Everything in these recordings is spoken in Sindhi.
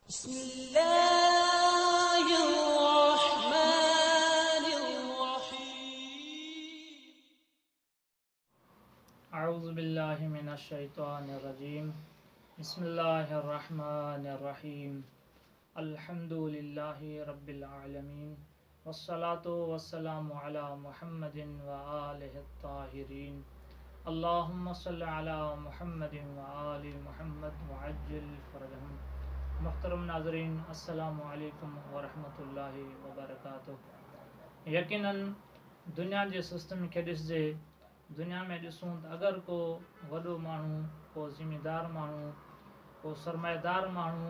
بسم الله الرحمن الرحيم. اعوذ بالله من الشيطان الرجيم. بسم الله الرحمن الرحيم. الحمد لله رب العالمين والصلاة والسلام على محمد وآله الطاهرين. اللهم صل على محمد وآل محمد وعجل فرجهم. محترم ناظرين، السلام عليڪم ورحمة الله وبرڪاته. يقيناً دنيا جي سسٽم کي ڏسجي، دنيا ۾ ڏسون ته اگر ڪو وڏو ماڻهو، ڪو ذميدار ماڻهو، ڪو سرمائيدار ماڻهو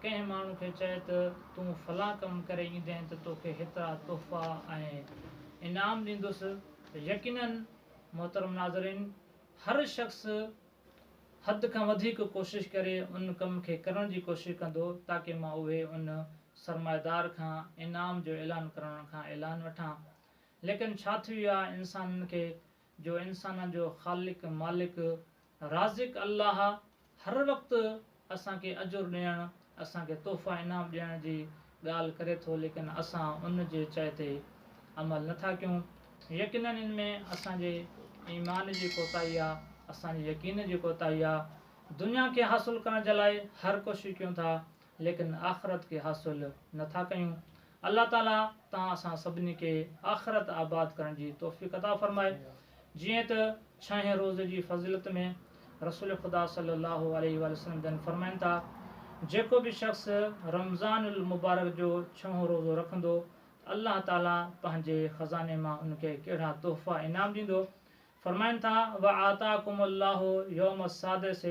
ڪنهن ماڻهو کي چئي ته تون فلان ڪم ڪري ايندين ته توکي هيترا تحفا ۽ انعام ڏيندس، ته يقيناً محترم ناظرين هر شخص حد کان وڌيڪ ڪوشش ڪري ان ڪم کي ڪرڻ جي ڪوشش ڪندو تاڪه مان اهي ان سرمائيدار کان انعام جو اعلان ڪرڻ کان اعلان وٺان. ليڪن ڇا ٿي ويو آهي انسانن کي جو انسانن جو خالق مالڪ رازق الله هر وقت اسان کي اجر ڏيڻ، اسان کي تحفا انعام ڏيڻ جي ڳالهه ڪري ٿو ليڪن اسان ان جي چئي تي عمل نه ٿا ڪيون. يقينن ان ۾ اسان جي ايمان جي ڪوتاهي آ، اسان جي يقين جي ڪوتاهي آ. دنيا کي حاصل ڪرڻ جي لاء هر ڪوشش ڪيون ٿا ليڪن آخرت کي حاصل نه ٿا ڪيون. الله تعالي تان اسان سڀني کي آخرت آباد ڪرڻ جي توفيق عطا فرمائي. جيئن ته ڇهين روزي جي فضيلت ۾ رسول خدا صلي الله عليه واٰله وسلم جن فرمائن ٿا، جيڪو به شخص رمضان المبارڪ جو ڇهون روزو رکندو ته الله تعالي پنهنجي خزاني مان ان کي ڪهڙا تحفا انعام ڏيندو. فرمائن ٿا، وآتاڪم الله يوم السادس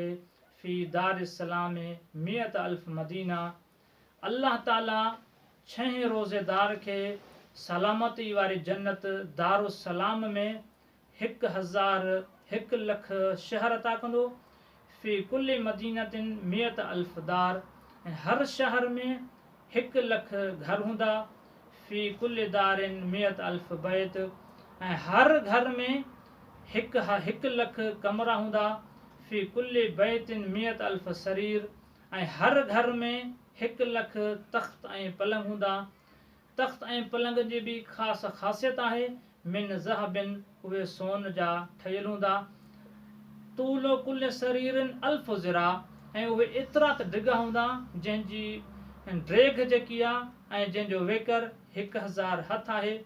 في دار السلام مئة الف مدينه، الله تعالي ڇهين روزيدار کي سلامتي واري جنت دارالسلام ۾ 1000، 1 لک، شهر عطا ڪندو، في ڪل مدينة مئة الف دار ۽ هر شهر ۾ 1 لک گهر هوندا، في ڪل دار مئة الف بيت ۽ هر گهر ۾ 1 1 لک ڪمرا هوندا، في ڪل بيت مئة الف سرير ۽ هر گهر ۾ 1 لک تخت ۽ پلنگ هوندا. تخت ۽ پلنگ جي به خاص خاصيت آهي، من ذهب اهي سون جا ٺهيل هوندا. طول ڪل سرير الف ذراع ۽ اهي ايترا ته ڊگها هوندا جنهن جي ڊيگهه جيڪي آ ۽ جنهن جو ويڪر 1000 هٿ آهي.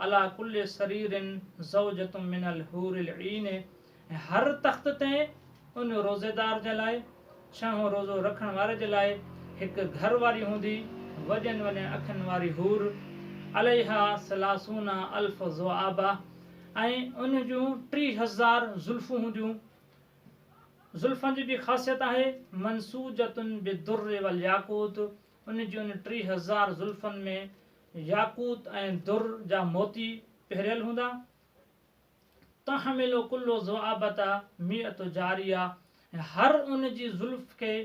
عليٰ ڪل سرير زوجة من الحور العين ۽ هر تخت تي ان روزيدار جي لاء، ڇهون روزو رکڻ واري جي لاء، هڪ گهر واري هوندي، وڏين وڏين اکين واري حور، عليها ثلاثون الف ذؤابه، ۽ ان جون 30,000 زلفون هونديون. زلفن جي به خاصيت آهي، منسوجة بالدر والياقوت، ان جي ان 30,000 زلفن ۾ ياقوت ۽ در جا موتي پهريل هوندا. تحمل ڪل ذؤابة مئة جاريه ۽ هر ان جي زلف کي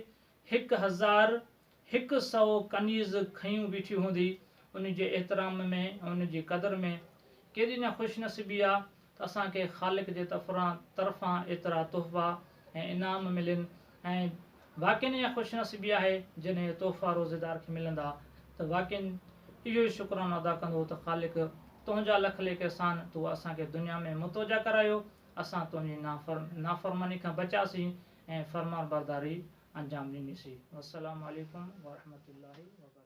1100 ڪنيز کنيون بيٺي هوندي، ان جي احترام ۾ ۽ ان جي قدر ۾. ڪيڏي نه خوش نصيبي آ ته اسان کي خالق جي طرفان ايترا تحفا ۽ انعام ملن ۽ واقعن اها خوش نصيبي آهي جڏهن اهي تحفا روزيدار کي ملندا ته واقعن اهو ئي شڪرانو ادا ڪندو ته خالق تنهنجا لک ليک احسان تو اسان کي دنيا ۾ متوجه ڪرايو اسان تنهنجي نافرماني کان بچياسين ۽ فرمانبرداري انجام ڏنيسين. والسلام عليڪم ورحمة الله وبرڪاته.